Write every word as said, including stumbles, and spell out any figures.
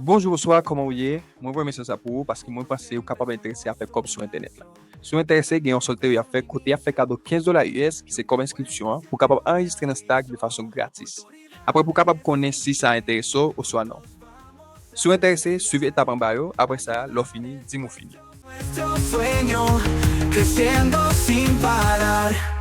Bonjou, bonswa, kòman w ye? Mwen voye mesaj sa pou ou paske mwen panse ou kapab enterese a fè kòb sou entènèt la. Si w enterese, gen yon sòltè y ap fè kote y ap fè kado kenz dola U S ki se kòb enskripsyon an pou w kapab anrejistre nan Stack de fason gratis. Apre pou w kapab konnen si sa enterese w oswa non. Si w enterese, swiv etap anba yo, apre sa, lè w fini, di m ou fini. Nuestro sueño, creciendo sin parar.